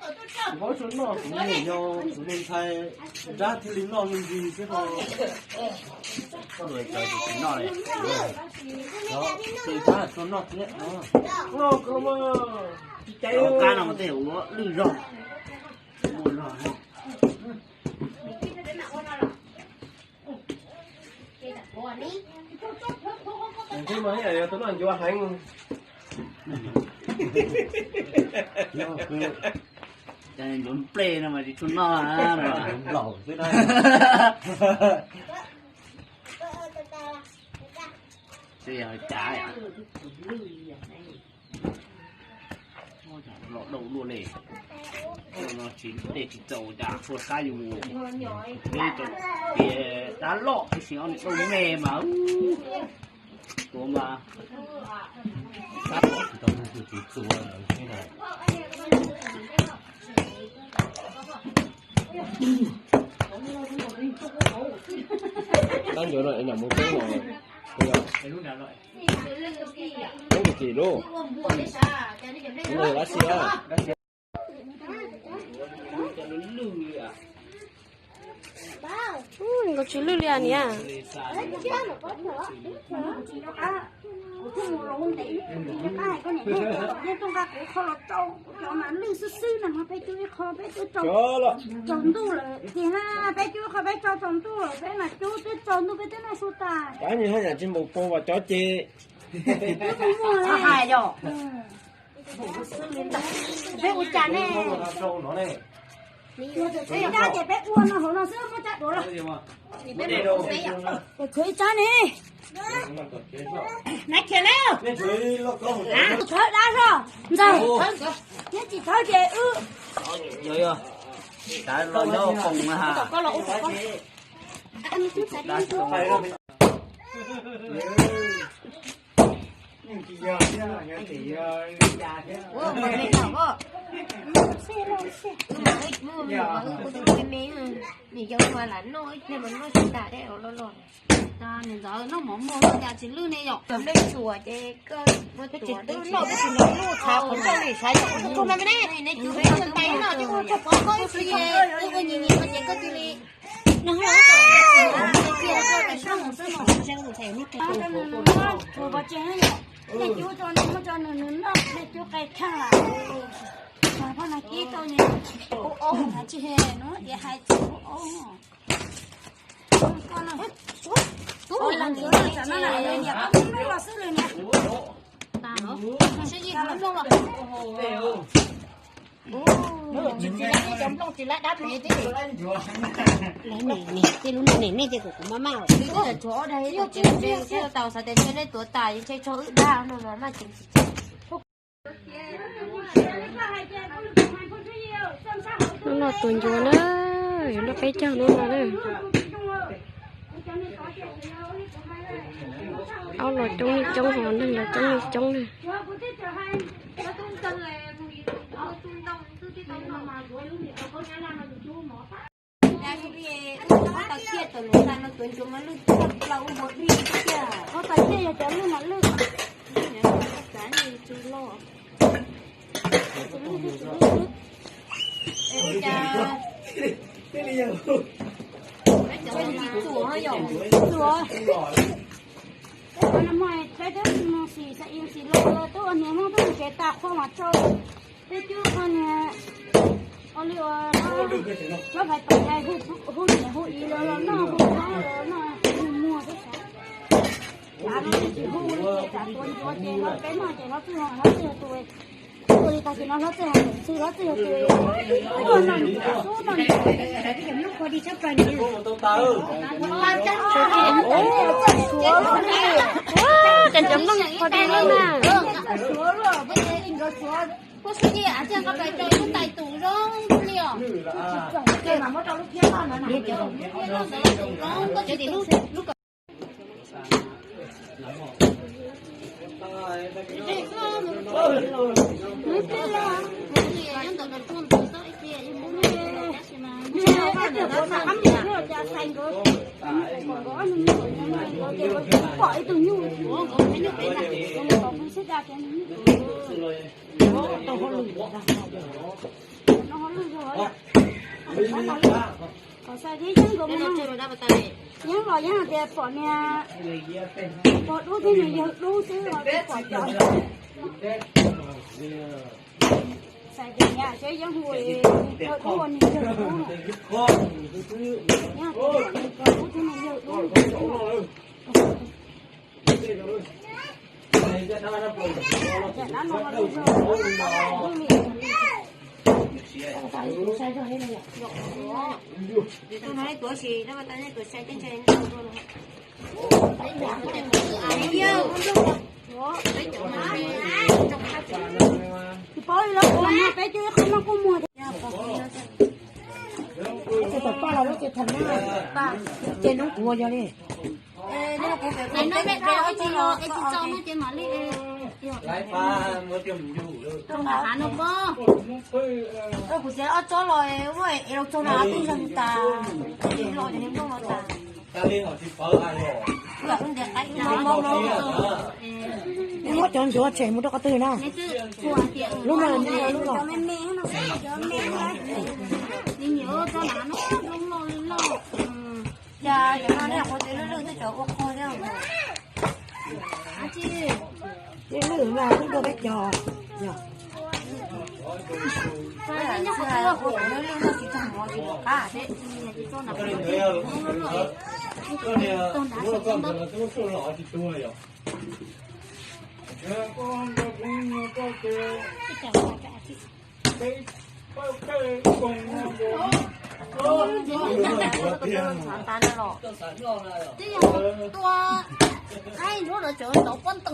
Kuv paub tsuas noj kuv niam yog kuv niag ntxhais nrab thiaj li noj me ntsis xwb no. Koj tus tsis noj li. Tus tab tsuas noj thiab. Noj koj los mas. Tsis caiv. Qab no mas tej ua lwj zog. Ua zog. Tus no yog tus noj ncuav heev. Ncuav nplej no mas tsis tshua noj na. Nplaum xwb na. Xwb yog cav. Los dau luaj li. Tej tsis txaus cas txhua sab yus mus. Peb tau tias dab loj tab sis ob niag dau me mas. Tuav mas. Tsis tau tus txiv txuas lawm thiab na. Tab ncuav no es nyam mus coob los, coob tus txiv lauj. Tus no yog dab tsi a? Ub, nkaus tsis lwj li as niam. Cov los. Tsaus ntuj lawm tiag, peb cub qho peb tsaus, tsaus ntuj lawm peb mas cub twb tsaus ntuj peb twb noj su tas. Pab nyi haj yam tsis npaum pog vas cov ces. Twb mus muag li. Hais yom. Peb ua cas ne? Peb cab ces peb ua no hauv no xwb muab cab duav los. Tus tshuav ib tsab ne. Nab khiav lawm. Thawb dab zog ntxawg. Neb tsis thawb ces wb. Yog, yog. Tsab los nyob koom na ha. Nws yau mas lam noj ib pliag mas noj tsis tas de los los. Nws ntxov noj mov muag cas tsis lwj ne yom. Nplej tsuas ces koj muab tuav noj tsis noj lub tshav qhov ncauj li sav yom. Tus no me ne, neb cub peb noj tais noj ces ua tshaj pov koj ib txhis, ua nyias nyias ces koj cia li. Neb cub rau nws, muab rau nws, nws noj neb cub qe kheej lawm. Mas poj no kib tau nws ub aub na, tsis he nub tias hais tsis ub aub. Koj no, ub, los nws no tsam no lam nws niam koj mloog los xwb li niam. Lawv niam niam tej lub niam niam tej kuv kuv maj maj os. Twb tsuav ob dag ib tau xav tias ntshe nej tuav tas ntshe tso wb dag no los maj ceev tsis. Hnub no tus ncuav na, yuav nrog peb caug hnub no na. Aub los coob li coob, ho neeg los coob li coob na. Tau kiag tau lub tas no tuav ncuav mas lwj tag plaws ua npua dij tiag. Tau kiag yog cov lwj mas lwj. Tsis lwj, tsis lwj. Es ua cas tsuam yom? Tsuam. Peb no mas peb twb mus xim xav xim los twb ua niam Hmoob twb mus kev tas qhua mas tsau. Peb cub qhov niag ua li uas lub hais tom yai hu niam hu txiv los los noj, hu hlob los noj, hu muag xwb. Tsam no tsis hu li ces tsam tuav ncuav ces hlob peb noj ces hlob txwj hlob txwj yog tus, ua li tag ces no hlob txwj hlob txwj yog tus, ua no nws xub no nws, lub qhua di tshab plaws nws. Cov ncuav nplooj qhua di na. Koj sib nyiam thiaj nqa pais rau lub tais tus zoo li os. Koj tias lub, lub Kom xav thiab yeeb nkaus mus no. Yeeb los yeeb hais tias pom niag pog dub thiab niag yawg dub xwb los tsis pom cov. Xav tias niam seb yeeb hu pog dub niag yawg dub no. Yeeb hais tias pog dub thiab niag yawg dub no. Tsis paub li, lawv ua no peb coj ib qho noj kuj muag. Ces tom paj los lub ces tham na, ces noob kuv yog li. Kuv txiav ob tsob los ua es los txog na twb yog tas, los ces nplooj los tas. Muab cov ntsuav tshem mus rau qhov twg na? Lub no lub no. Cas cov no nej qhuav txiav lwj lwj twb cov ua qhov thiab. Txiav lwj mas twb dua peb cov. Lwj no tsis tau mov tsis qab. Twb yog tua, ai, lub no tseem tau pob ntoo.